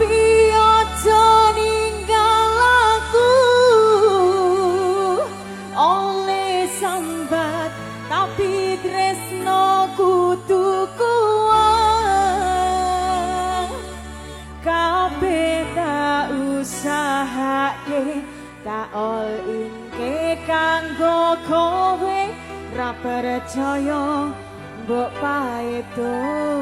Tapi aja ninggal aku. Oleh sambat, tapi tresno kudu kuat. Kabeh tak usahake, tak all inke kanggo kowe. Ra percaya mbok paedo.